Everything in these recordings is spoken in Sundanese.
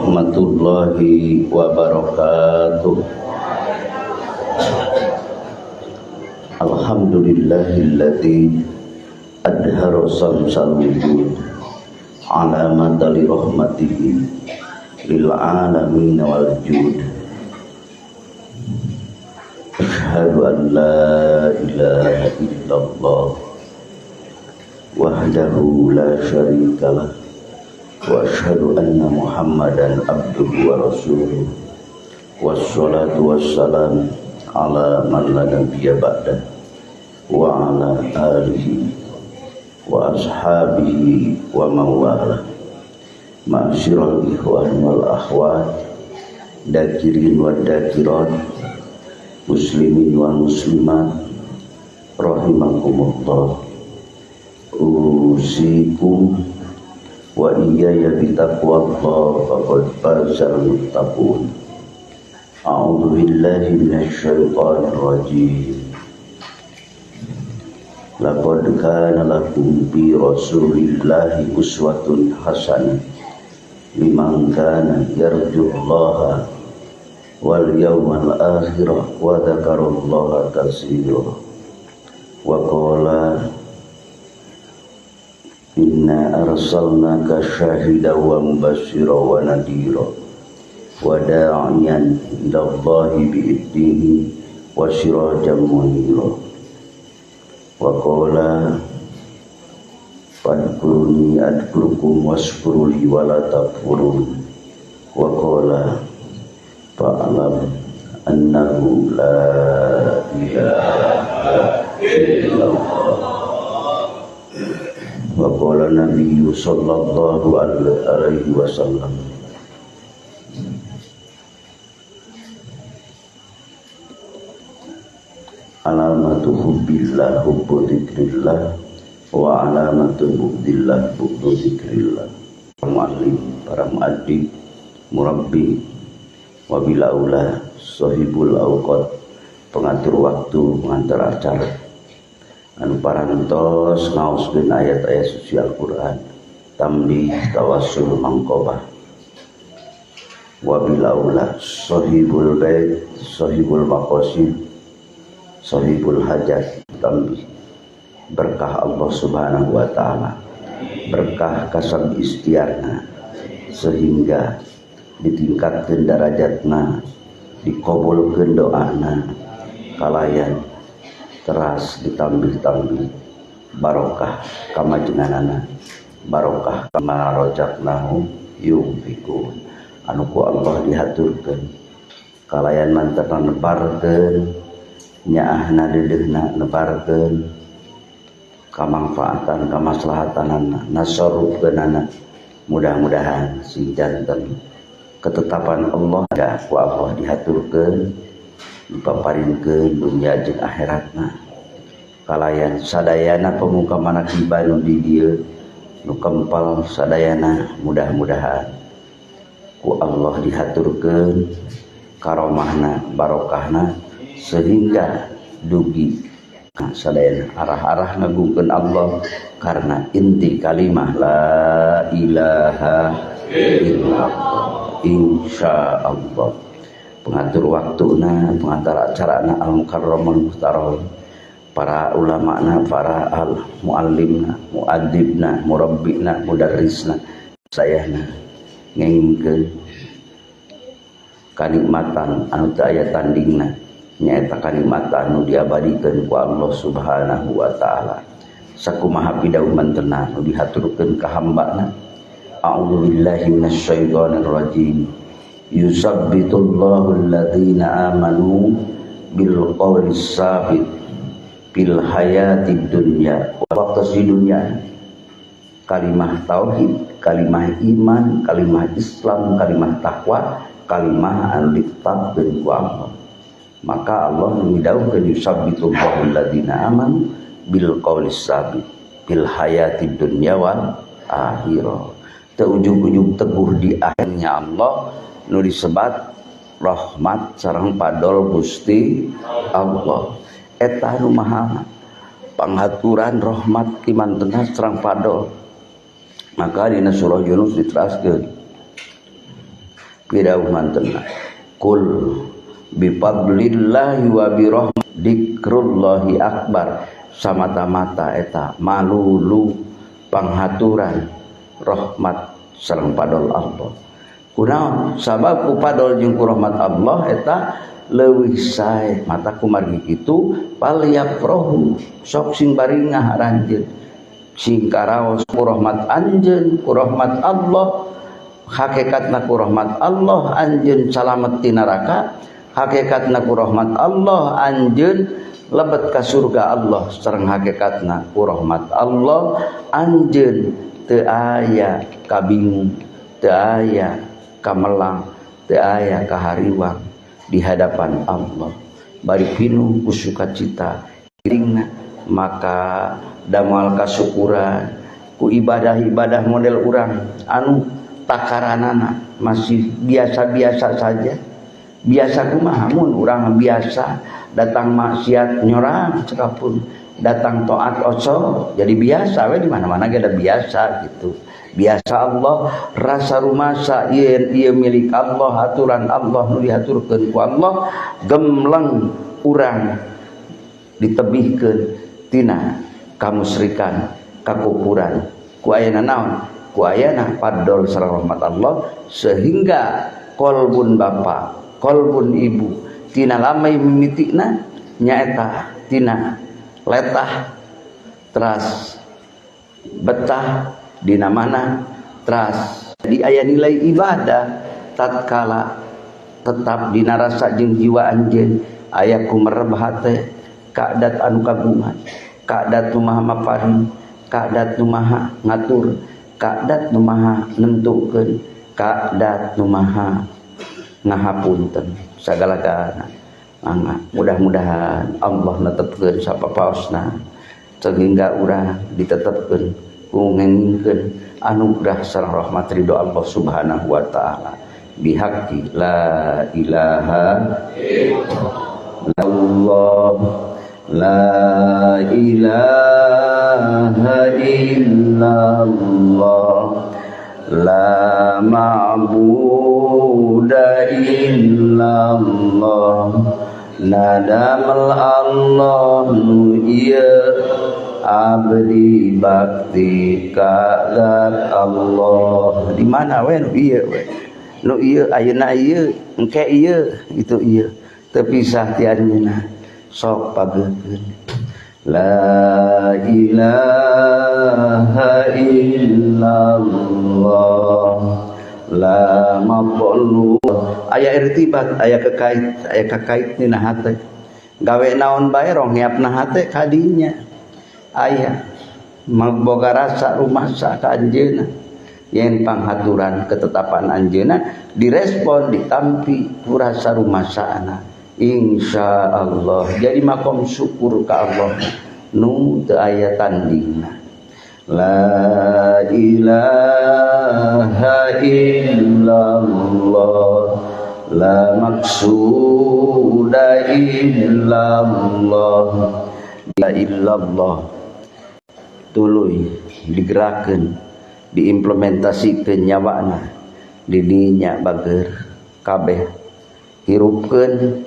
warahmatullahi wabarakatuh. Alhamdulillahilladzi adhara samsal wujud ala madali rahmatihi lil alamin wal jud. Asyhadu an la ilaha illallah wahdahu la syarikalah wa asyhadu anna Muhammadan abduhu wa rasuluh. Wassalatu wassalam ala man la nabiyya ba'da wa ala alihi wa ashabihi wa man wala. Ma'asyiral ikhwan wal akhwat, dakirin wa dakirat, muslimin wal muslimat, rahimakumullah. Usikum wa iyaya bitaqwallah faqad fazal muttaqun. A'udzu billahi minasyaitonir rajim. Laqad kana lakum fi rasulillahi uswatun hasanah liman kana yarjullaha wal yawmal akhir wa dzakarallaha katsiran. Wa qala inna arsalnaka syahidan wa mubasysyiran wa nadhira wa da'iyan ila Allahi bi'idnihi wa sirajan munira. Wa qala fadkuruni adkurukum waskuruli wa la takfurun. Wa qala fa'lam annahu la ilaha illallah. Wa qala nabiyyu sallallahu alaihi wasallam, alamatu hubbillah hubbu dzikrillah wa alamatu bughdillah bughdu dzikrillah. Para muallim, para muaddib, murabbi, wabil aula sahibul awqat, pengatur waktu, pengantar acara, anu parantos ngaoskeun ayat-ayat suci Al-Qur'an, tambih tawassul mangqobah. Wabil aula sahibul bait, sahibul maqasid, sahibul hajat, tambih berkah Allah Subhanahu wa taala, berkah kasab ikhtiarna sehingga ditingkatkeun darajatna, dikabulkeun doana, kalayan teras ditambih-tambih barokah kamajenganana, barokah kama rojaknahu yunfikun. Anu ku Allah dihaturkeun kalayan manterna nebarkeun nyaahna deudeuhna, nebarkeun kamangfaatan kamaslahatanana, nasarufkeunana. Mudah-mudahan sing janten ketetapan Allah da ku Allah dihaturkeun, dipaparinkeun dunya jeung akhiratna. Kalayan sadayana pemuka manakiban nu di dieu nu kempal sadayana, mudah-mudahan ku Allah dihaturkeun karomahna, barokahna, sehingga dugi sadayana arah-arah ngagungkeun Allah karena inti kalimah la ilaha illallah. Insyaallah pengatur waktuna, pengantar acarana al-mukarramul muhtaram, para ulamana, para al muallimna, muaddibna, murabbina, mudarrisna, sayana ngengkeun kanikmatan anu teu aya tandingna, nyaeta kanikmatan anu diabadikeun ku Allah Subhanahu wa taala. Sakumaha pidauh mantena nu dihaturkeun ka hambana. A'udzu billahi minasyaitonir rajim. Yusabbitullahu alladzina amanu bil qawlis sabit fil hayatid dunya. Waktu di dunia kalimah tauhid, kalimah iman, kalimah Islam, kalimah takwa, kalimah anu ditetapkeun ku Allah. Maka Allah ngidauhkeun yusabbitullahu alladzina amanu bil qawlis sabit fil hayatid dunya wal akhirah. Teu ujug-ujug teguh di akhirnya Allah nu disebat rahmat sareng padol Gusti Allah. Eta nu maha panghaturan rahmat ti mantena sareng padol. Maka dina surah Yunus diteraskeun Pidauh mantena kul bi fadlillahi wa bi rahmatihi dikrullahi akbar samata-mata eta malulu panghaturan rahmat sareng padol Allah. Kunaon sabab ku padol jeung ku rahmat Allah eta leuwih sae mata kumargi kitu palyafrahu sok sing baringah aranjeun sing karaos ku rahmat anjeun ku rahmat Allah hakikatna ku rahmat Allah anjeun salamet ti neraka hakikatna ku rahmat Allah anjeun lebet ka surga Allah sareng hakikatna ku rahmat Allah anjeun teu aya kabingung teu aya kamelang teu aya kahariwang di hadapan Allah bari pinuh ku sukacita iringna maka damal kasukuran ku ibadah-ibadah model urang anu takaranana masih biasa-biasa saja biasa kumaha mun urang biasa datang maksiat nyorang cekapun datang taat oco jadi biasa we di mana-mana ge ada biasa gitu biasa Allah rasa rumasa yen ieu milik Allah aturan Allah nu dihaturkeun ku Allah gemleng urang ditebihkeun tina kamusrikan kakufuran ku ayana naon ku ayana fadl sareng rahmat Allah sehingga kolbun bapa kolbun ibu tina lamai mimitina nyaeta tina letah teras betah dina mana teras jadi aya nilai ibadah tatkala tetap dina rasa jeung jiwa anjeun aya kumereb hate kadat anu kagungan kadat nu maha maparin kadat nu maha ngatur kadat nu maha nentukeun kadat nu maha ngahapunten sagala-galana. Mangga mudah-mudahan Allah netepkeun sapapaosna sehingga urang ditetepkeun ku ngengingkeun anugerah sareng rahmat ridho Allah Subhanahu wa taala bihaqqi la ilaha illallah la ilaha illallah la ma'buda illallah nadamel Allah nu ieu abdi bakti ka zat Allah. Di mana we nu ieu we nu ieu ayeuna ieu engke ieu itu ieu terpisah ti anjeunna sok pagekeun la ilaha illallah la maqlu aya irtibat aya kekait aya kakait dina hate gawe naon bae rongheapna hate kadinya aya boga rasa rumasa ka anjeunna yen panghaturan ketetapan anjeunna direspon ditampi ku rasa rumasana insyaallah jadi makom syukur ka Allah nu teu aya tandingna la ilaha illallah la maqsuda illallah la illallah tuluy digerakkeun diimplementasikeun nyawana didinya bager kabeh hirupkeun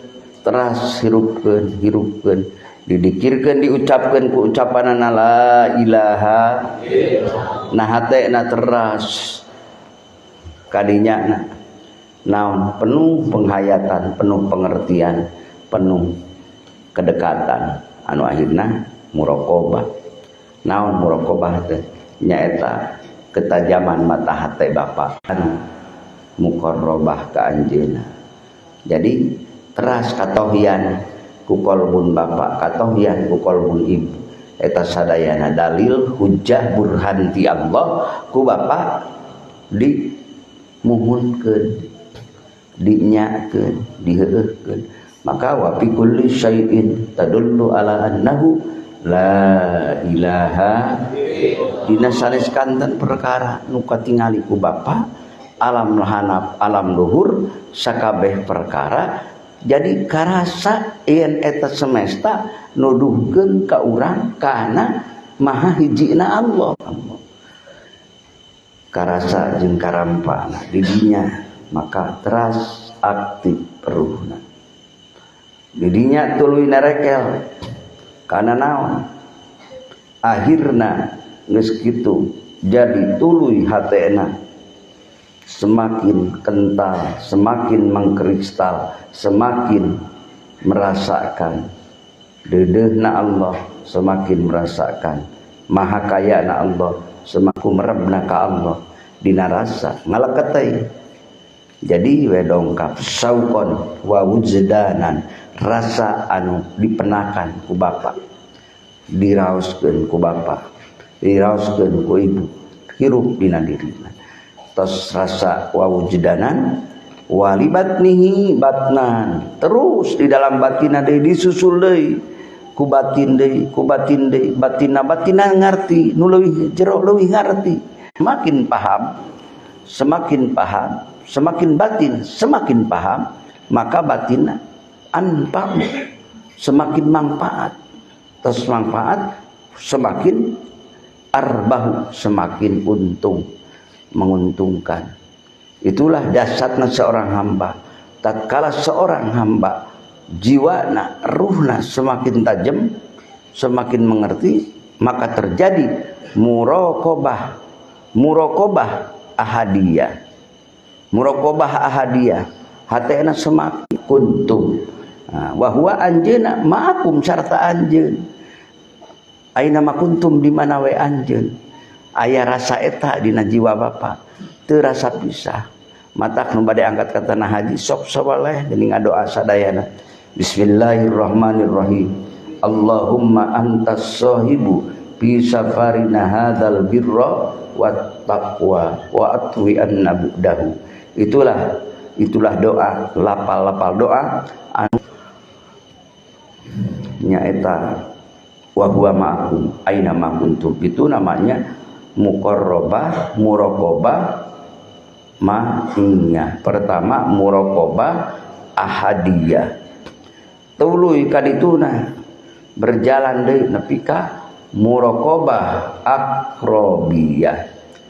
teras hirupkeun hirupkeun didikirkeun diucapkeun ku ucapanana la ilaha illallah nah hatena teras kadinya na naon penuh penghayatan penuh pengertian penuh kedekatan anu akhirna muraqabah naon muraqabah teh nyaeta ketajaman mata hate bapa anu muqarrabah ka anjeunna. Jadi teras katohian ku kolbun bapa katohian ku kolbun ibu eta sadayana dalil hujjah burhan ti Allah ku bapa dimuhunkeun dinyakeun diheuhkeun maka wa fi kulli syai'in tadullu ala annahu la ilaha dina sanes kanten perkara nu katingali ku bapa alam hanap alam luhur sakabeh perkara jadi karasa yen eta semesta nuduhkeun ka urang kana maha hijina Allah. Karasa jeung karampana di dinya maka teras aktif ruhna. Didinya tuluy narekel kana naon akhirna geus kitu jadi tuluy hatena semakin kental, semakin mengkristal, semakin merasakan deudeuhna Allah, semakin merasakan maha kayana Allah, semakin merebna ka Allah dina rasa ngaleketei. Jadi we dongkap saukon wa wujdanan, rasa anu dipenakan ku bapa, diraoskeun ku bapa, diraoskeun ku ibu, hirup dina dirina. Tos rasa wa wujdanan walibatnihi batnan, terus di dalam batina deui disusul deui ku batin deui, ku batin deui, batina batina ngarti nu leuwih jero leuwih ngarti. Semakin paham, semakin paham, semakin batin semakin paham, maka batina anfa'u, semakin manfaat, terus manfaat semakin arbahu, semakin untung, menguntungkan. Itulah dasarnya seorang hamba. Tatkala seorang hamba jiwana, ruhna semakin tajam, semakin mengerti, maka terjadi muraqabah, muraqabah ahadiyah, muraqabah ahadiyah, hatena semakin kuntum. Nah, wa huwa anjeuna ma'akum sarta anjeun, aina makuntum di mana we anjeun, aya rasa eta dina jiwa bapa teu rasa pisah. Matak nu bade angkat ka tanah haji sok sawaleh geuning ngadoa sadayana. Bismillahirrahmanirrahim. Allahumma antas sahibu fi safarina hadzal birra wat taqwa wa atwi anna bu'dahu. Itulah doa, lapal-lapal doa anu nyaeta wa huwa ma'akum aina ma kuntum. Itu namanya muqarrabah, muraqabah ma'iyah. Pertama muraqabah ahadiyah. Tuluy kadituna berjalan deui nepi ka muraqabah akrobiyah.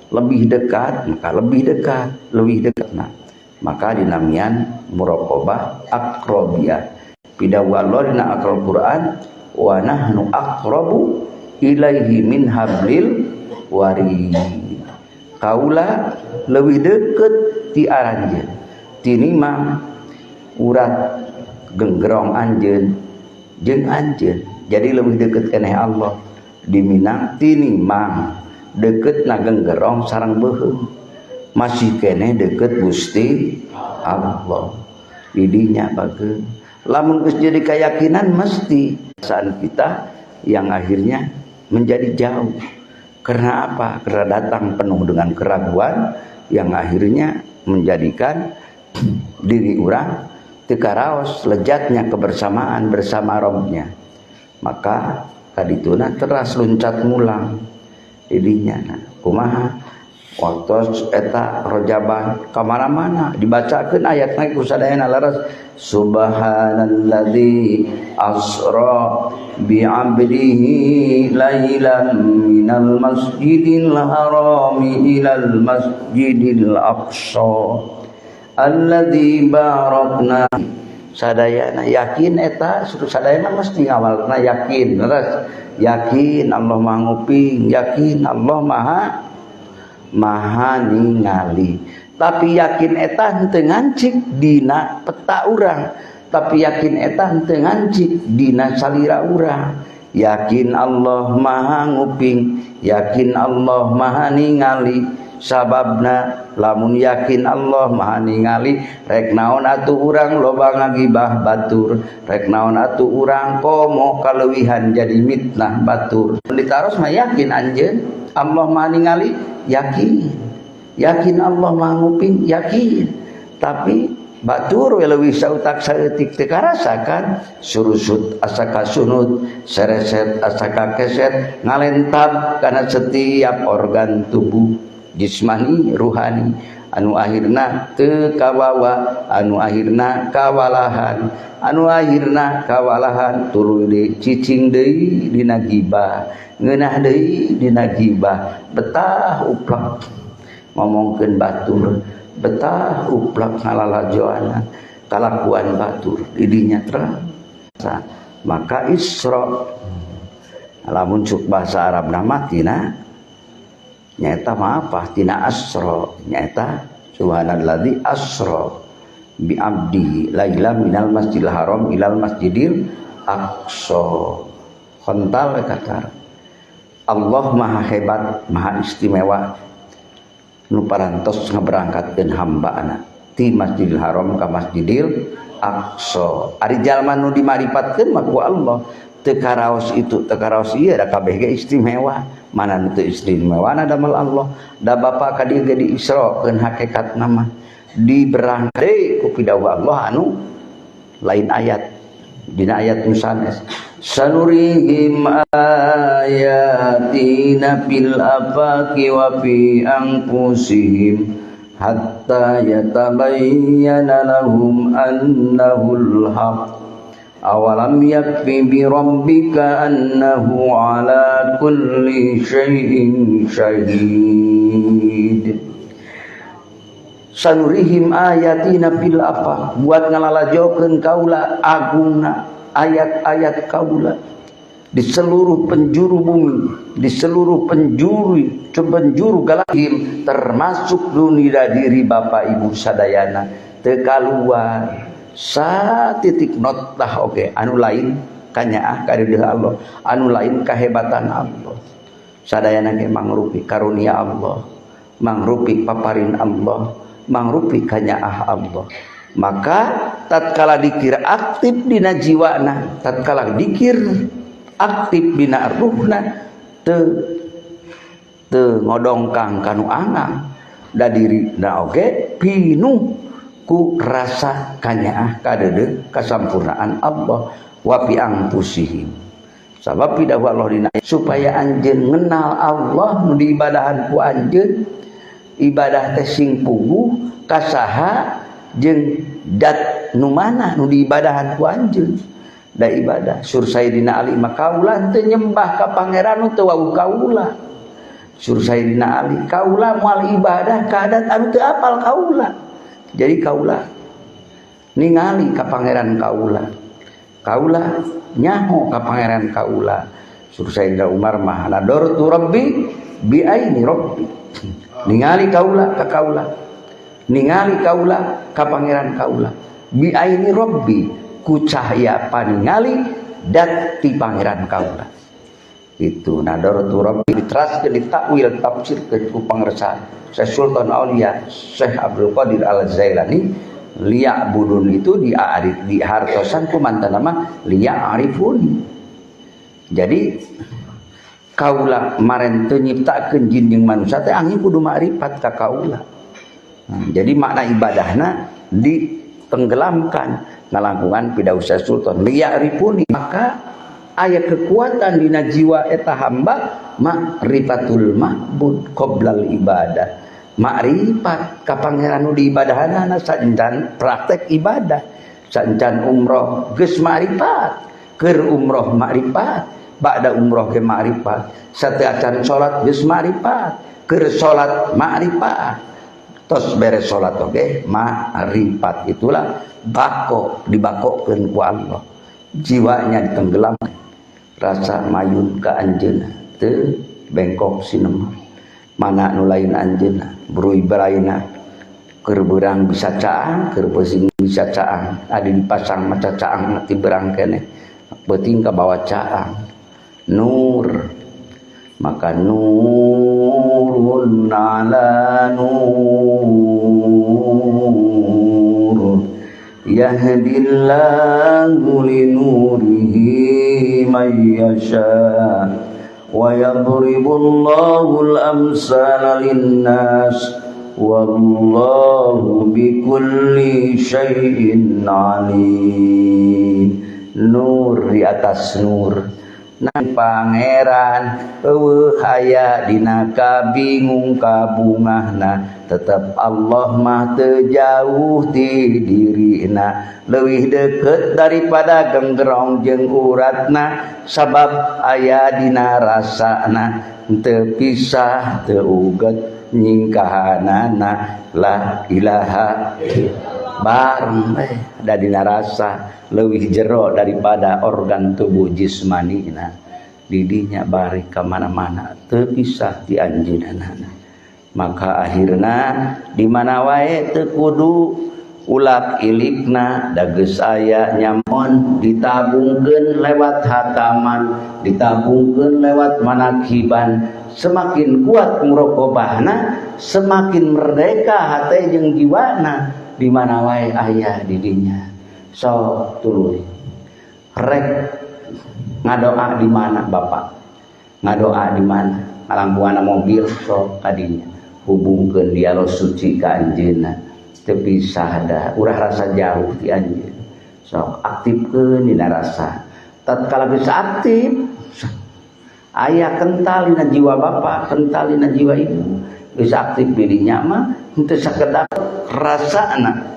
Lebih dekat, maka lebih dekat, lebih dekat. Nah, maka dinamian muraqabah akrobiyah. Pidawuh Allah dina Al-Qur'an wa nahnu aqrabu ilaihi min hablil warid. Kaula leuwih deukeut ti aranjeun tinimang urat genggerong anjeun jeung anjeun. Jadi leuwih deukeut keneh Allah diminang tinimang deukeutna genggerong sareng beuheung, masih keneh deukeut Gusti Allah. Didinya bageun lamun geus jadi keyakinan mesti perasaan kita yang akhirnya menjadi jauh. Karena apa? Karena datang penuh dengan keraguan yang akhirnya menjadikan diri orang teu karaos lejatnya kebersamaan bersama Robnya. Maka kadituna teras luncat mulang didinya. Nah, kumaha waktu eta rojaban kamana-mana dibacakeun ayatna ku sadayana leres subhanalladzi asra bi 'abdihi lailan minal masjidil harami ilal masjidil aqsa alladzi barakna. Sadayana yakin eta sadayana mesti ngawalna yakin leres, yakin Allah Maha nguping, yakin Allah Maha Maha ningali. Tapi yakin eta henteu ngancik dina peta urang, tapi yakin eta henteu ngancik dina salira urang. Yakin Allah Maha nguping, yakin Allah Maha ningali. Sababna lamun yakin Allah Maha ningali, rek naon atuh urang loba ngagibah batur, rek naon atuh urang komo kaleuwihan jadi mitnah batur. Ditaros mah yakin anjeun Allah Maha ningali, yakin, yakin Allah Maha nguping, yakin. Tapi batur we leuwih sautak saeutik teu karasakan, surusut asa kasunut, sereset asa kakeset, ngalentab kana setiap organ tubuh jismani ruhani, anu akhirna teu kawawa, anu akhirna kawalahan, anu akhirna kawalahan tuluy deui cicing deui dina gibah, ngeunah deui dina gibah, betah uplek ngomongkeun batur, Betah uplak ngalalajoana kalakuan batur didinya terang. Maka Isra lamun cuk bahasa Arab nama tina nyaeta mah apa tina asra nyaeta subhanalladzi asra bi abdihi laila minal masjidil haram ilal masjidil aqsa. Kontal kata Allah maha hebat maha istimewa nu parantos ngaberangkatkeun hambana ti Masjidil Haram ka Masjidil Aqsa. Ari jalma nu dimaripatkeun mah ku Allah teu karaos itu teu karaos ieu da kabeh ge istimewa. Mana nu teu istimewa na damel Allah da bapa ka dieu ge diisrokeun hakikatna mah diberangkat deui ku pidawuh Allah anu lain ayat dina ayat nu sanes sanurihim ayatina fil afaqi wa fi anfusihim hatta yatabayyana lahum annahul haqq awalam yakfi bi rabbika annahu ala kulli syai'in syahid. Sanurihim ayatina fil afaq buat ngalalajokeun kaula agungna ayat-ayat kaula di seluruh penjuru bumi, di seluruh penjuru penjuru galaksi termasuk dunia diri bapak ibu sadayana teu kaluar satitik notah oke anu lain kanyaah ka diri Allah, anu lain kahebatan Allah. Sadayana ge mangrupi karunia Allah, mangrupi paparin Allah, mangrupi kanyaah Allah. Maka tatkala dikir aktif dina jiwana, tatkala dikir aktif dina ruhna teu teu ngodongkang kanu angang da diri na oge pinuh ku rasa kanyaah kadeudeuh kasampurnaan Allah wa fi anfusihim. Sabab pidawuh Allah dina supaya anjeun ngenal Allah nu diibadahan ku anjeun, ibadah teh sing puguh kasaha jeung dat nu mana nu diibadahan ku anjeun. Da ibadah sur Sayyidina Ali mah kaula teu nyembah ka pangeran nu teu wawuh kaula. Sur Sayyidina Ali kaula moal ibadah ka adat anu teu apal kaula. Jadi kaula ningali ka pangeran kaula, kaula nyaho ka pangeran kaula. Sur Sayyidina Umar mah nadortu rabbi bi aini rabbi, ningali kaula ka kaula, ningali kaula ka pangeran kaula, bi aini rabbi ku cahaya paningali dat ti pangeran kaula. Itu nadortu rabbi diteraskeun ditakwil tafsirkeun ku pangersa Syekh Sultan Aulia Syekh Abdul Qadir Al-Jailani, liya'budun itu dihartosan ku mantan nama liya'rifuni. Jadi kaula maren teu nyiptakeun jin jeung manusia teh angin kudu makrifat ka kaula. Nah, jadi makna ibadahna ditenggelamkan ngalangkungan pidawuh Syekh Sultan liya'rifuni. Maka aya kekuatan dina jiwa eta hamba makrifatul ma'bud qoblal ibadah. Makrifat ka pangeran nu diibadahanana saencan praktek ibadah, saencan umroh geus makrifat, keur umroh makrifat, ba'da umroh ge makrifat, sateuacan salat geus makrifat, keur salat makrifat, tos beres salat oge makrifat. Itulah bako dibakokeun ku Allah, jiwanya ditenggelam rasa mayun ka anjeunna teu bengkok sinema mana nu lain anjeunna bruy baraina keur beurang bisa caang keur peuting bisa caang adi dipasang maca caang ti berang keneh peuting ka bawa caang nur. Maka nurun ala nur yahdillahu linurihi man yasha wa yadribullahu al-amsala linnas wallahu bikulli syai'in alim. Nur di atas nur. Nang pangeran eueuh aya dina kabingung kabungahna, tetep Allah mah teu jauh ti dirina, leuwih deukeut daripada genggerong jeung uratna, sabab aya dina rasana teu pisah teu uget nyingkahanana la ilaha bareng da dina rasa leuwih jero daripada organ tubuh jismanina didinya bari ka mana-mana teu pisah ti anjeunna. Maka akhirna di mana wae teu kudu ulak ilikna da geus aya nyamon ditabungkeun lewat hataman, ditabungkeun lewat manakiban. Semakin kuat muraqabahna, semakin merdeka hate jeung jiwana di mana wae aya di dinya. Sok tuluy rek ngadoa di mana bapak, ngadoa di mana, ngalampuana mobil sok kadinya hubungkeun dialog suci ka anjeunna teu pisah da urah rasa jauh ti anjeun. Sok aktifkeun dina rasa, tatkala bisa aktif aya kental dina jiwa bapak, kental dina jiwa ibu, bisa aktif dirinya mah henteu sakedap rasana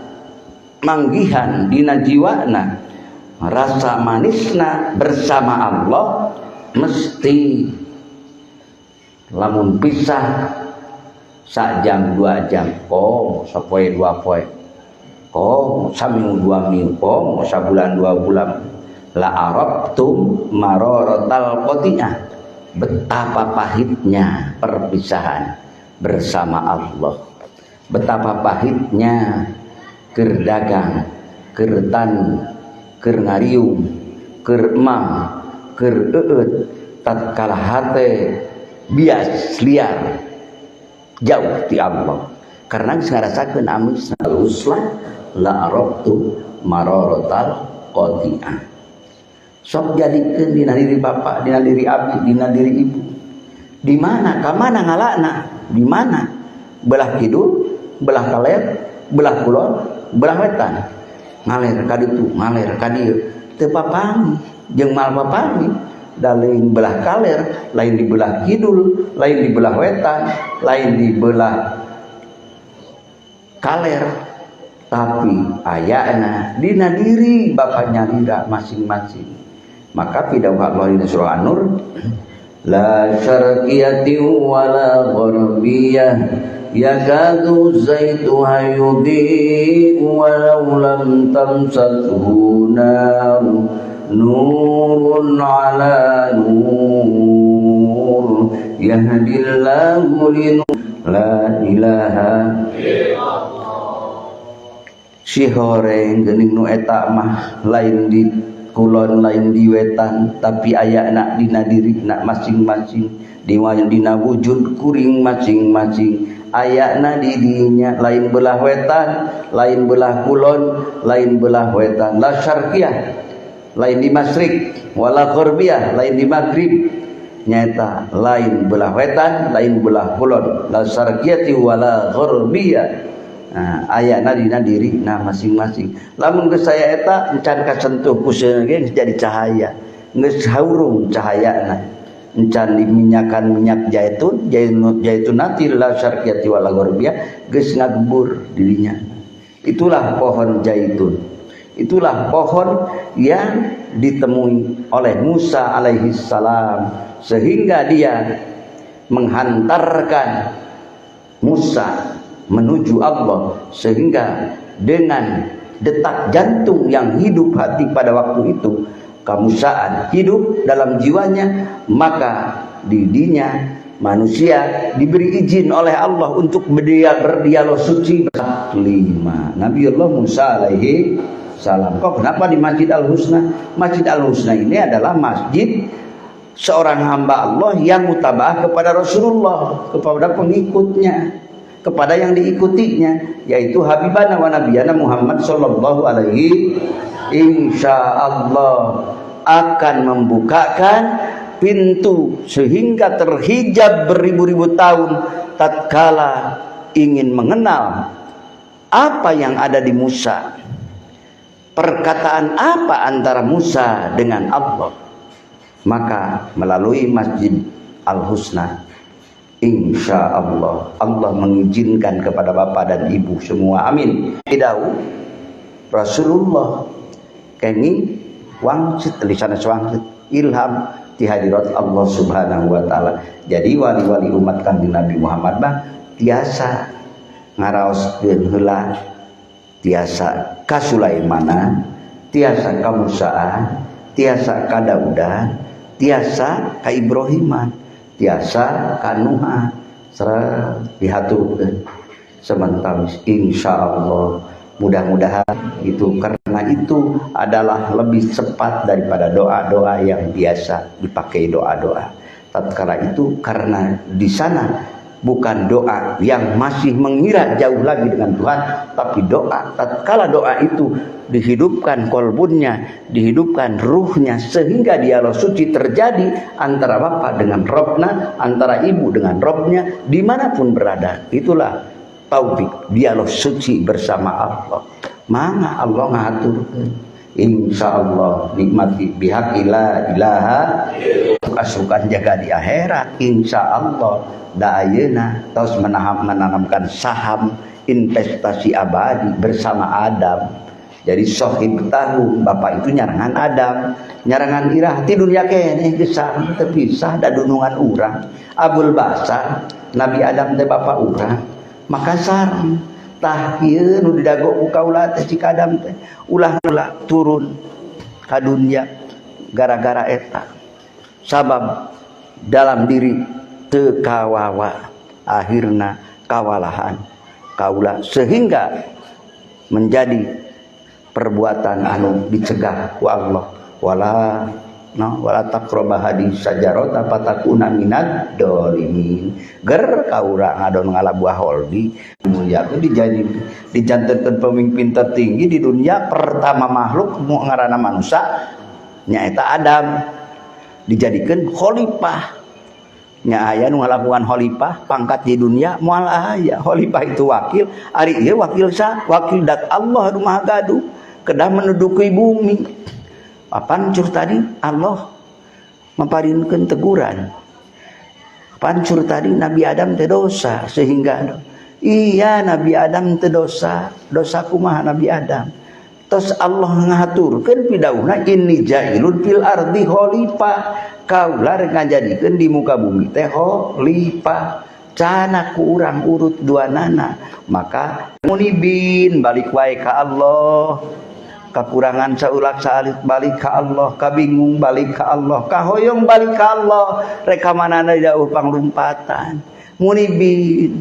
manggihan dina jiwana, rasa manisna bersama Allah mesti lamun pisah sak jam 2 jam kom sapoe 2 poe kom saminggu 2 minggu kom sabulan 2 bulan la arabtum mararatal qati'ah, betapa pahitnya perpisahan bersama Allah, betapa pahitnya keur dagang, keur tani, keur ngariung, keur emang, keur eueut tatkala hate bias liar jauh ti Allah karena geus ngarasakeun amisna uslah la arabtu mararatal qati'ah. Sok jadikeun dina diri bapak, dina diri abi, dina diri ibu. Di mana ka mana ngalana? Di mana? Belah kidul, belah kaler, belah kulon, belah wetan. Ngaler ka ditu, ngaler ka dieu. Teu papanggih jeung mal papanggih. Da lain belah kaler, lain di belah kidul, lain di belah wetan, lain di belah kaler, tapi ayana dina diri bapak nyalira masing-masing. Maka pidawuh Allah dina surah An-Nur, la syarqiyati wala gharbiyah yakadu zaituha yudhi'u walau lam tamsashu nar nurun ala nur yahdillahu lin la ilaha illallah. Si horeng geuning nu eta mah lain di kulon lain di wetan, tapi ayana dina dirina masing-masing, dina wujud kuring masing-masing, ayana di dinya lain belah wetan, lain belah kulon, lain belah wetan, la syarqiyah lain di masyrik, wala gharbiyah lain di maghrib, nyata lain belah wetan, lain belah kulon, la syarqiyati wala gharbiyah. Nah, ayana dina diri nah masing-masing. Lamun geus saya eta encan kasentuh ku seuneu ge geus jadi cahaya, geus haurung cahayana, encan diminyakan minyak zaitun, zaitun nanti la syarqiyati wala gharbiyah geus ngagebur dirinya. Itulah pohon zaitun. Itulah pohon yang ditemui oleh Musa alaihi salam sehingga dia menghantarkan Musa menuju Allah, sehingga dengan detak jantung yang hidup hati pada waktu itu kamusaan hidup dalam jiwanya, maka didinya manusia diberi izin oleh Allah untuk berdialog suci lima. Nabi Allah Musa alaihi salam. Kok kenapa di Masjid Al-Husna? Masjid Al-Husna ini adalah masjid seorang hamba Allah yang mutabaah kepada Rasulullah, kepada pengikutnya, kepada yang diikutinya, yaitu Habibana wa Nabiyana Muhammad sallallahu alaihi. Insya Allah akan membukakan pintu sehingga terhijab beribu-ribu tahun tatkala ingin mengenal apa yang ada di Musa, perkataan apa antara Musa dengan Allah, maka melalui Masjid Al-Husna insya Allah Allah mengizinkan kepada bapak dan ibu semua. Amin. Idau Rasulullah kenging wangsit lisan wangsit ilham ti hadirat Allah Subhanahu wa taala. Jadi wali-wali umat Kanjeng Nabi Muhammad mah tiasa ngaraoskeun heula tiasa ka Sulaimanan, tiasa ka Musaan, tiasa ka Daudan, tiasa ka Ibrahiman, tiasa ka Nuhan, seret dihaturkeun sementawis insyaallah. Mudah-mudahan itu, karena itu adalah lebih cepat daripada doa-doa yang biasa dipakai doa-doa tatkala itu, karena di sana bukan doa yang masih mengira jauh lagi dengan Tuhan, tapi doa tatkala doa itu dihidupkan kolbunnya, dihidupkan ruhnya, sehingga dialog suci terjadi antara bapak dengan Robna, antara ibu dengan Robnya, dimanapun berada. Itulah taufik dialog suci bersama Allah. Mangga Allah ngaturkeun. Insyaallah nikmati bihaq la ilaha asukan jaga di akhirat. Insyaallah da ayeuna tos menanamkan saham investasi abadi bersama Adam. Jadi sohib tahu bapak itu nyarangan Adam, nyarangan irah ti dunia keneh gesang terpisah da dunungan urang. Abul Basar Nabi Adam teh bapak urang. Maka sareng tah ieu nu didago ku kaula teh cik Adam teh ulah ulah turun ka dunia gara-gara eta. Sabab dalam diri teu kawawa akhirna kawalahan kaula sehingga menjadi perbuatan anu dicegah ku Allah. Wala no wala taqrabu hadis sajarata fatakuna minad dolimin. Ger ka urang ngadon ngala buah holdi mulia teh dijantenkeun pemimpin tertinggi di dunia pertama makhluk mu ngaranna manusia nyaeta Adam, dijadikeun khalifah. Nya aya nu ngalakukan khalifah pangkat di dunia moal aya. Khalifah itu wakil, ari ieu wakil sa, wakil dat Allah nu maha gaduh kedah menduduki bumi. Pancur tadi Allah maparinkeun teguran. Pancur tadi Nabi Adam teh dosa sehingga iya Nabi Adam teh dosa, dosa kumaha Nabi Adam. Terus Allah ngaturkeun pidauhna inni ja'ilun fil ardi khalifah. Kaula rek ngajadikeun di muka bumi teh khalifah. Cana ku urang urut duanana, maka munibin balik wae ka Allah. Kakurangan saulak saalit balik ka Allah, kabingung balik ka Allah, kahoyong balik ka Allah, rek ka manana jauh panglumpatan. Munibin.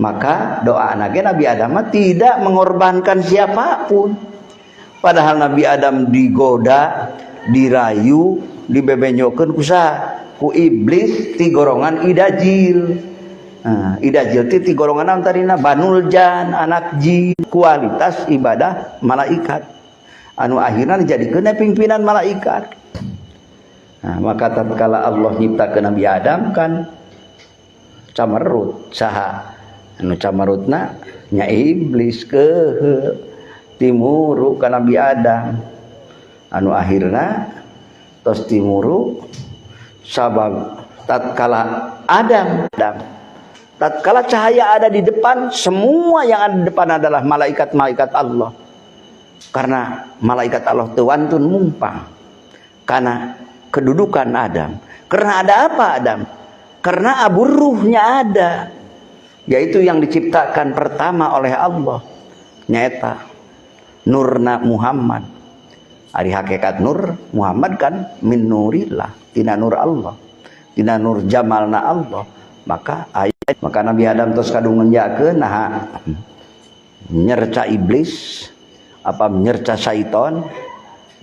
Maka doa anaknya Nabi Adam tidak mengorbankan siapapun. Padahal Nabi Adam digoda, dirayu, dibebenyokeun ku saha? Ku iblis ti gorongan idajil. Nah, idajil ti golongan naon tadina? Banul jan, anak jin, kualitas ibadah malaikat. Anu akhirna dijadikeun pimpinan malaikat. Nah, maka tatkala Allah nyiptakeun Nabi Adam kan camerut saha? Anu camerutna nya iblis kehe timuru ka Nabi Adam. Anu akhirna tos timuru sabab tatkala Adam tatkala cahaya ada di depan, semua yang ada di depan adalah malaikat-malaikat Allah. Karena malaikat Allah teu wantun mumpang karena kedudukan Adam. Karena ada apa Adam? Karena abu ruhnya ada, yaitu yang diciptakan pertama oleh Allah, nyaeta nurna Muhammad. Ari hakikat nur Muhammad kan min nurillah, tina nur Allah, tina nur jamalna Allah. Maka ayat, maka Nabi Adam terus kadung ngenjakeun nah nyerca iblis apa nyerca syaiton,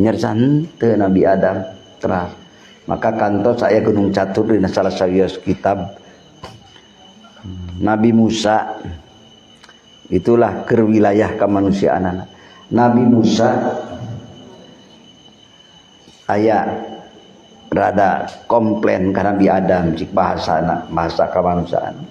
nyerca henteu Nabi Adam terah. Maka kantos aya Gunung Catur dina salah sawios kitab Nabi Musa, itulah keur wilayah kemanusiaan. Nabi Musa aya rada komplain ka Nabi Adam cik bahasana, bahasa kemanusiaan.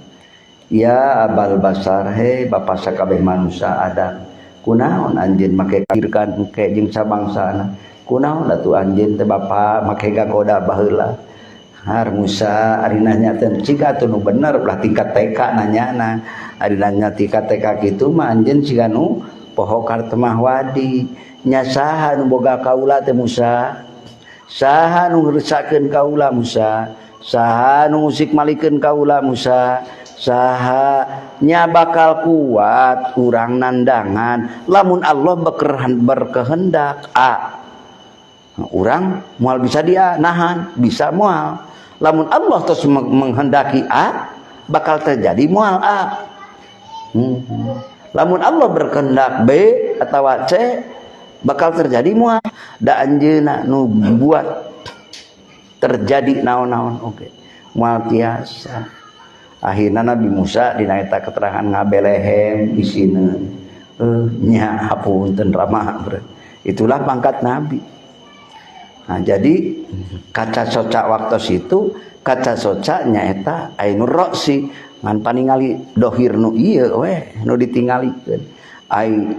Ya abal basar, he bapa sakabeh manusia Adam, kunaon anjeun make kafirkan engke jeung sabangsana, kunaon atuh anjeun teh bapa make gagoda baheula. Har Musa ari nanya teh cik atuh nu bener ulah tingkat TK nanyana. Ari nanya tingkat TK kitu mah anjeun siga nu poho kartemah wadi. Nya saha nu boga kaula teh Musa? Saha nu ngeusakeun kaula Musa? Saha nu ngusik malikeun kaula Musa? Saha nya bakal kuat urang nandangan lamun Allah berkehendak A. Urang moal bisa dia nahan, bisa moal. Lamun Allah terus menghendaki A, bakal terjadi moal A. Lamun Allah berkehendak B atau C, bakal terjadi moal. Da anjeunna nu buat terjadi naon-naon oge. Moal tiasa. Akhirna Nabi Musa dina eta keterangan ngabelehem isineun. Nya hapunten ramah. Itulah pangkat Nabi. Nah, jadi kaca soca waktu itu kaca soca nyaeta ainur roksi ngan paningali dohir nu ieu we nu ditingalikeun.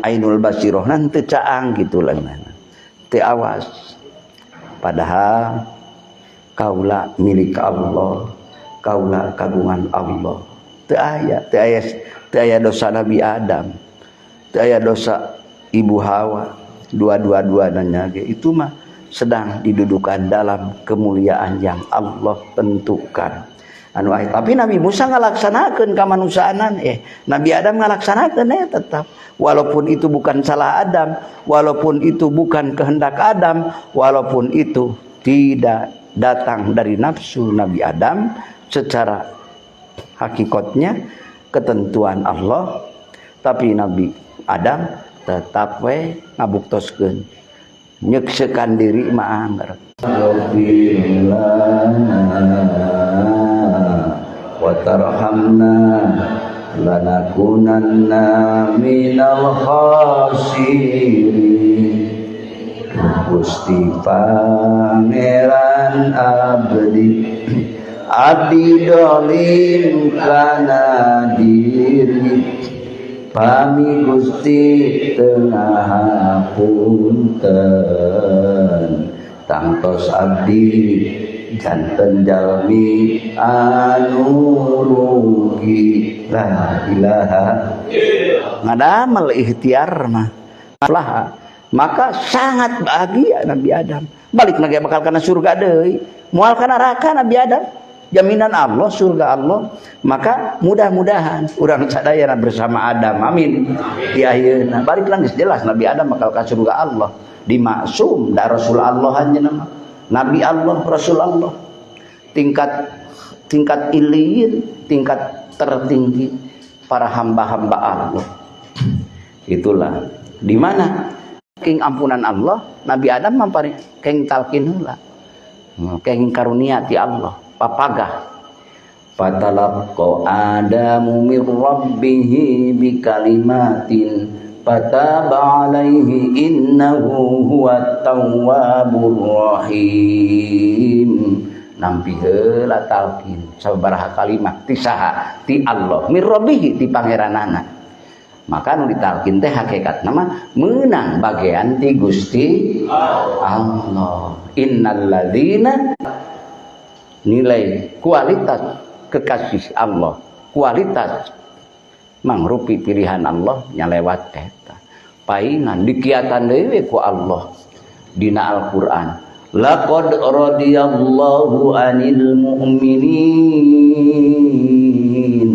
Ainul basirohna teu caang kitu lah. Teu awas. Padahal kaula milik Allah, kaula kagungan Allah. Teu aya, teu aya, teu aya dosa Nabi Adam, teu aya dosa Ibu Hawa, dua-dua-duanya ge itu mah sedang didudukan dalam kemuliaan yang Allah tentukan. Anu tapi Nabi Musa ngalaksanakeun kamanusiaanan, Nabi Adam ngalaksanakeun tetap. Walaupun itu bukan salah Adam, walaupun itu bukan kehendak Adam, walaupun itu tidak datang dari nafsu Nabi Adam secara hakikatnya ketentuan Allah, tapi Nabi Adam tetap we ngabuktoskeun nyeksekan diri mah anggar. Wa tarhamna lanakunanna minal khasirin. Gusti Pangeran abdi, abdi dolim kana diri, pami Gusti tengah hapunten, tangtos abdi janten jalmi anu rugi. La ilaha ngadamel ikhtiar mah lah, maka sangat bahagia Nabi Adam. Balik lagi bakal kana surga deui, moal kana neraka Nabi Adam. Jaminan Allah surga Allah. Maka mudah-mudahan urang sadayana bersama Adam. Amin. Di ayeuna balik lagi jelas Nabi Adam bakal ka surga Allah. Dimaksum da Rasul Allah anjeunna mah. Nabi Allah, Rasul Allah. Tingkat iliyin, tingkat tertinggi para hamba-hamba Allah. Itulah di mana king ampunan Allah, Nabi Adam mampari keng talqin heula. Keng karunia ti Allah, papagah. Fatalaqqa Adamu min rabbih bikalimatin fataba alaihi innahu huwat tawwabur rahim. Nampi heula talqin sabaraha kalimat ti saha? Ti Allah, min rabbih ti pangeranana. Maka nu ditalkin teh hakikatna mah meunang bagian ti Gusti Allah. Innalladzina, nilai kualitas kekasih Allah, kualitas mangrupi pilihan Allah nya lewat eta. Paingan dikiatan deui ku Allah dina Al-Qur'an. Laqad radiyallahu anil mu'minin.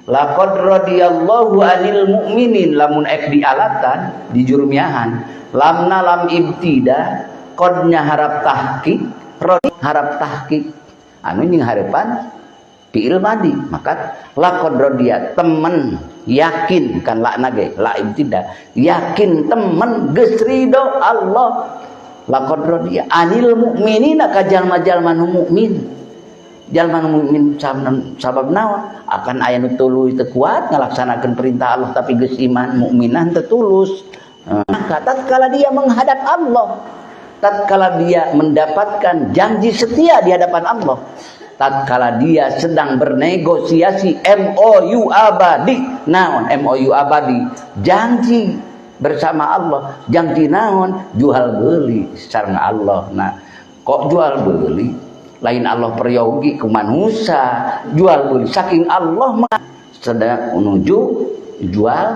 Laqad radiyallahu anil mu'minin, lamun ek dialatan di jurmiahan, lamna lam ibtida, qadnya harap tahqiq, radi harap tahqiq, anu nying harepan fi'il madi, maka laqad radiya temen yakin kan lakna ge la ibtida, yakin temen geus ridho Allah. Laqad radiya anil mu'minina ka jalma-jalma nu mukmin. Jalma nu mukmin sabab naon? Akan aya nu tuluy teu kuat ngalaksanakeun perintah Allah tapi geus iman mukminah teu tulus. Maka tatkala dia menghadap Allah, tatkala dia mendapatkan janji setia di hadapan Allah, tatkala dia sedang bernegosiasi MOU abadi, naon MOU abadi? Janji bersama Allah, janji naon? Jual beli sareng Allah. Nah, kok jual beli? Lain Allah peryogi ku manusia, jual beli saking Allah mah sedang menuju jual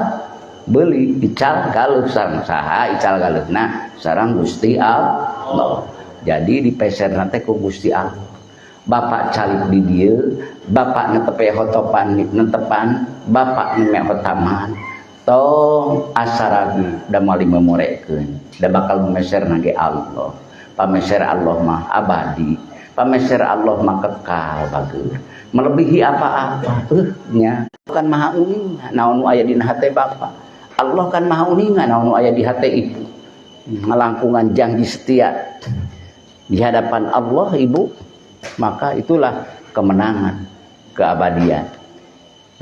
beli ical galuh sareng saha ical galuhna sareng Gusti Allah. Jadi dipeser nanti ku Gusti Allah. Bapak calik di dieu, bapak netepe hotopan netepan, bapak neme hotaman. Tong asa ragu da moal memorekeun, da bakal memeserna ge Allah. Pameser Allah mah abadi, pameser Allah mah kekal bager. Melebihi apa-apa. Nya kan maha uninga naon nu aya dina hate bapak. Allah kan maha uninga naon nu aya di hate ibu. Ngalangkungan janji setia di hadapan Allah ibu, maka itulah kemenangan, keabadian.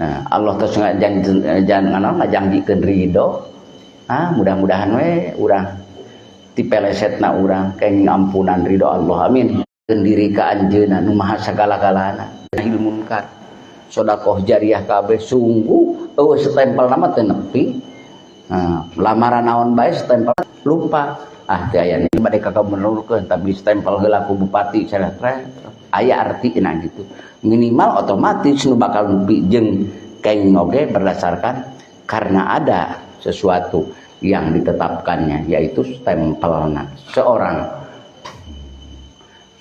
Nah, Allah terus ngajanjikeun ridho. Ah, mudah-mudahan we urang dipelesetna urang kenging ampunan ridho Allah. Amin. Diri ka anjeunna nu maha sagala-galana. Nahi munkar. Sedekah jariah kabeh sungguh eueuh stempel nama teu nepi. Nah, lamaran naon bae stempel lupa. Ah teu aya ni bade ka kabenerkeun tapi stempel heula ku bupati salah aya artina gitu. Minimal otomatis nu bakal nepi jeung kenging oge berdasarkan karena ada sesuatu yang ditetapkannya, yaitu stempelna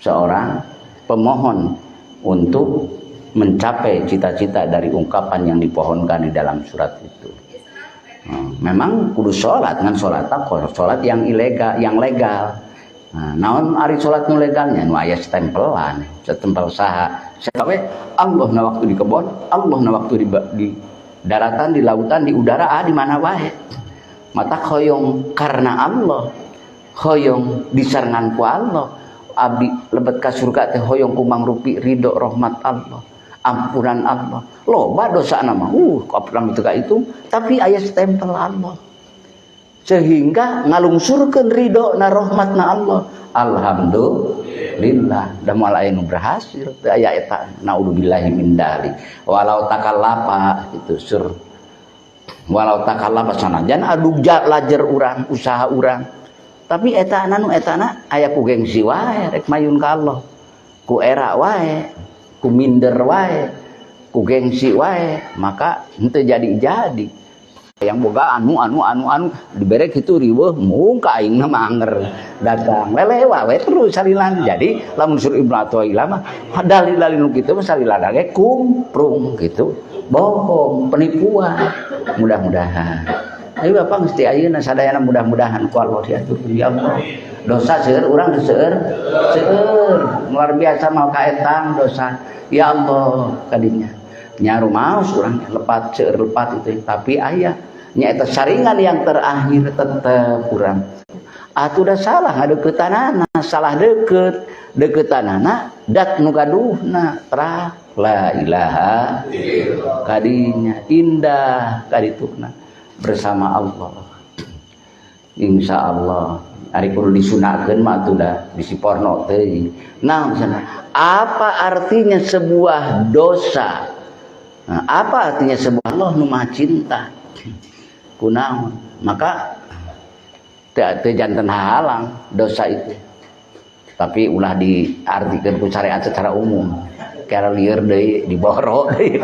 seorang pemohon untuk mencapai cita-cita dari ungkapan yang dipohonkan di dalam surat itu. Memang kudu sholat, ngan sholat sholat yang ilegal, yang legal. Nah, naon ari sholat nu legalnya nu aya stempelan, stempel saha. Sawe Allah na waktu di kebon, Allah na waktu di daratan, di lautan, di udara, ah di mana wae. Mata hoyong karena Allah, hoyong disarengan ku Allah. Abdi lebet ka surga teh hoyong ku mangrupi ridho rahmat Allah, ampunan Allah. Loba dosa nama, kapram itu ka itu, tapi aya stempel Allah. Sehingga ngalungsurkeun ridho na rahmatna Allah. Alhamdulillah, da moal aya nu berhasil teu aya eta, naudzubillahi min dzalik. Walau takallapa itu sur. Walau takallapa sanajan adu lajer urang, usaha urang. Tapi eta nu etana aya ku gengsi wae rek mayun ka Allah. Ku era wae, ku minder wae, ku gengsi wae, maka henteu jadi-jadi. Yang boga anu anu anu anu dibere kitu riweuh mung ka aing mah anger datang lelewa we terus salilan. Jadi lamun sur Ibnu Athaillah mah dalil-dalil nu kitu mah salilana ge kumprung gitu. Bohong, penipuan. Mudah-mudahan. Ayo Bapak mesti ayeuna sadayana mudah-mudahan ku Allah diatur ya Allah. Dosa seueur urang seueur seueur luar biasa mau kaetang dosa. Ya Allah kadinya. Nya rumaos urang lepat seueur lepat itu tapi aya nyaeta saringan yang terakhir tetep urang. Atuh da salah ngadeuketanana, salah deukeut, deuketanana dat nu gaduhna terah la ilaha illallah. Kadinya indah kadituna bersama Allah. Insya Allah ari kudu disunahkeun mah atuh da bisi porno teuing. Nah, misalnya, apa artinya sebuah dosa? Nah, apa artinya sebuah Allah nu maha cinta? Kunaon? Maka teu janten halang dosa itu. Tapi ulah diartikeun ku syariat secara umum. Kira lieur deui diboro deui.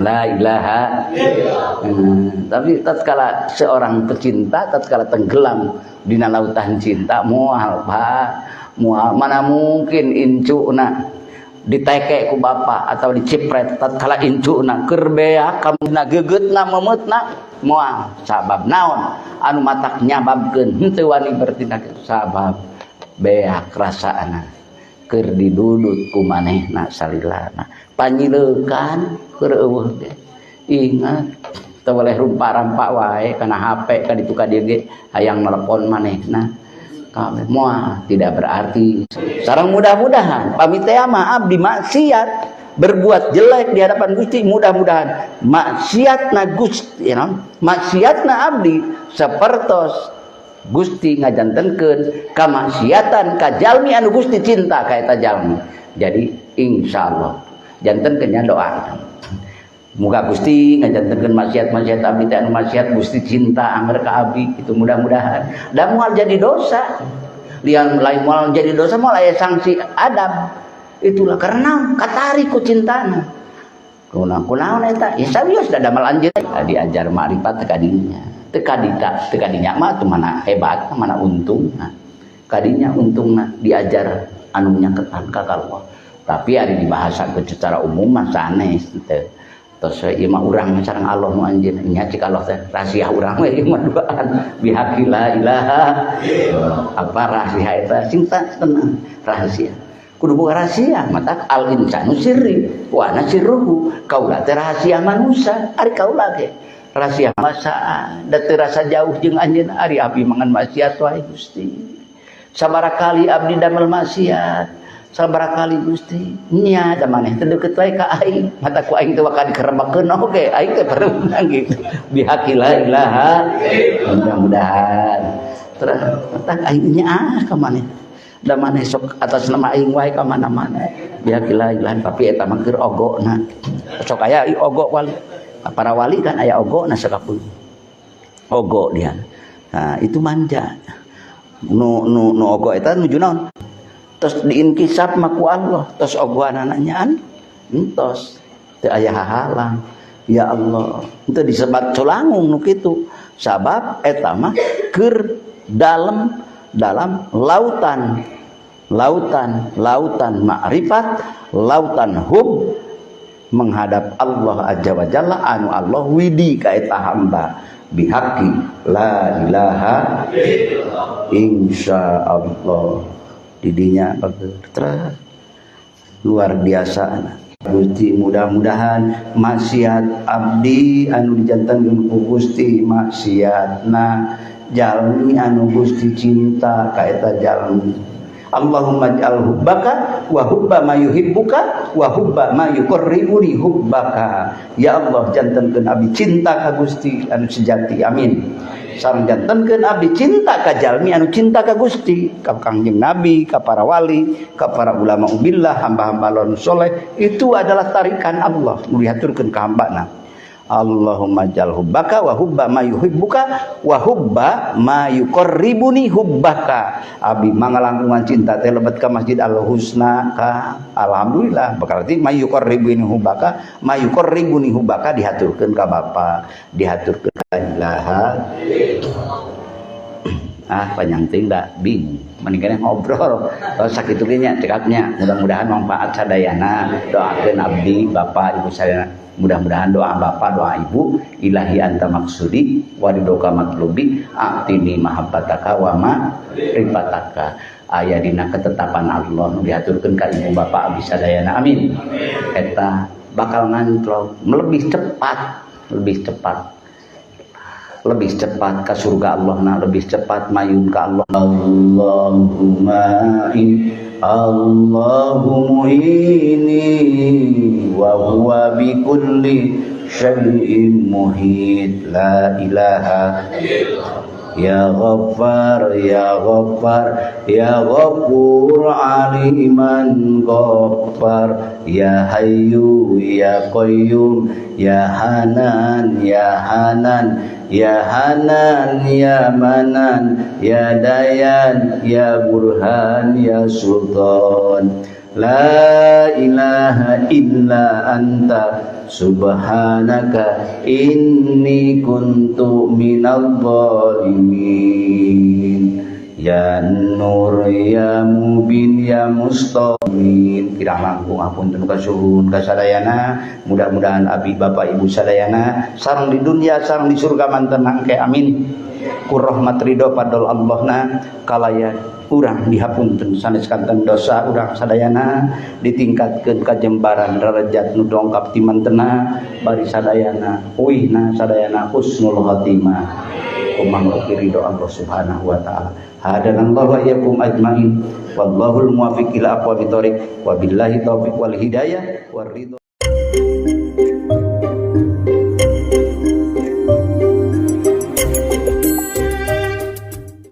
La ilaha illallah. Tapi tatkala seorang pecinta tatkala tenggelam dina lautan cinta moal Pak, moal mana mungkin incuna diteke ku bapak atau dicipret tatkala incuna keur beak kamuna geugeutna memeutna moal sabab naon anu matak nyababkeun henteu wani bertindak sabab beak rasaana keur didudut ku manehna salilana panyileukan keur eueuh ge ingat teu boleh rumpa-rampa wae kana HP ka ditu ka dieu ge hayang telepon manehna kabeh moal tidak berarti sareng mudah-mudahan pamit teh mah abdi maksiat berbuat jelek di hadapan Gusti mudah-mudahan maksiatna Gusti ya non maksiatna abdi sapertos Gusti ngajantenkeun kamaksiatan ka jalmi anu Gusti cinta ka eta jalmi. Jadi insyaallah jantenkeun nya doa. Muga Gusti ngajantenkeun maksiat-maksiat abdi teh anu maksiat Gusti cinta anger ka abdi itu mudah-mudahan. Da moal jadi dosa. Lian lain moal jadi dosa moal aya sanksi adab. Itulah karena katarik ku cintana. Kunaon eta? Ya serius da damel anjeun diajar makrifat teh kadinya. Teu kadita, teu kadinya mah tuh mana hebat, mana untungna. Kadinya untungna diajar anu nyaketan ka Allah. Tapi ari dibahasakeun secara umum mah sanes teu. Tos ieu mah urang sareng Allah nu anjeun nya, cik Allah teh rahasia urang we ieu mah duaan bihaqi la ilaha. Apa rahasia eta? Sing tenang, rahasia kudu boga rahasia. Mata al insanu sirri wa ana sirruhu, kaula teh rahasia manusia. Ari kaula ge rahasia masa da teu rasa jauh jeung anjeun. Ari abdi mangan maksiat wae, Gusti. Sabaraha kali abdi damel maksiat, sabaraha kali, Gusti? Nya da maneh teh deukeut wae ka aing, mata ku aing teh bakal dikeremekeun oge, aing teh pernah gitu bihaqi la ilaha. Mudah-mudahan terus tah aing nya ah ka maneh, da maneh sok atas nama aing wae ka mana-mana bihaqi la ilaha. Tapi eta mah keur ogona sok aya ogo wali, para wali kan aya ogona, sakapeung ogo dia. Nah, itu manja nu nu nu ogo eta nuju naon, terus diinkisaf mah ku Allah, terus ogoanana nyaan entos teu aya hahalang. Ya Allah, itu disebat culangung nu kitu, sabab eta mah keur dalam dalam lautan lautan lautan ma'rifat, lautan hub menghadap Allah Azza wa Jalla, anu Allah widi ka eta hamba bihaqi la ilaha. Insyaallah didinya bager luar biasa. Gusti, mudah-mudahan maksiat abdi anu dijantenkeun ku Gusti maksiatna jalmi anu Gusti cinta ka eta jalmi. Allahumma ij'al hubbaka wa hubba ma yuhibbuka wa hubba ma yuqarribuni hubbaka. Ya Allah, jantenkeun abdi cinta ka Gusti anu sejati, amin. Sareng jantenkeun abdi cinta ka jalmi anu cinta ka Gusti, ka Kangjeng Nabi, ka para wali, ka para ulama billah, hamba-hamba Allah soleh. Itu adalah tarikan Allah nu dihaturkeun ka hambana. Allahumma jal hubbaka wa hubba ma yuhibbuka wa hubba ma yuqarribuni hubbaka. Abi mangalangkungan cinta teh lebet ka Masjid Al Husna ka alhamdulillah, berarti ma yuqarribuni hubbaka, ma yuqarribuni hubbaka dihaturkeun ka bapa, dihaturkeun ka ilaha. Ah, panjang ting da bingung, mendingan ngobrol. Kalau sakit nya cekapnya, mudah-mudahan manfaat sadayana. Doakeun abdi, bapak ibu sadayana, mudah-mudahan doa bapak doa ibu. Ilahi anta maksudi wa ridhoka matlubi, a'tini mahabbataka wa ma rifataka. Aya dina ketetapan Allah nu dihaturkeun ka ibu bapak abdi sadayana, amin. Eta bakal ngantrok lebih cepat, lebih cepat, lebih cepat ke surga Allah, nah lebih cepat mayun ke Allah. Allahumma in Allahu mu'ini wa huwa bi kulli syai'in muhit. La ilaha. Ya Ghaffar, Ya Ghaffar, Ya Ghafur, Aliman Ghaffar. Ya Hayyu Ya Qayyum, Ya Hanan, Ya Hanan, Ya Hanan, Ya Manan, Ya Dayan, Ya Burhan, Ya Sultan. La ilaha illa anta subhanaka inni kuntu minadh dhalimin. Ya Nur, Ya Mubin, Ya Mustamin. Kirang langkung apunten kasuhun kasadayana. Mudah-mudahan abi bapak ibu sadayana sareng di dunia sareng di surga manten mangke, amin. Ku rahmat ridho fadl Allahna kalaya urang dihapunten sanes kanten dosa urang sadayana, ditingkatkeun kajembaran derajat nu dongkap ti mantena, bari sadayana uihna sadayana husnul khatimah, kumang ridho Allah Subhanahu wa taala. Hadanallahu wa iyyakum ajmain, wallahul muwaffiq ila aqwamit thoriq, wabillahi taufiq wal hidayah war ridho.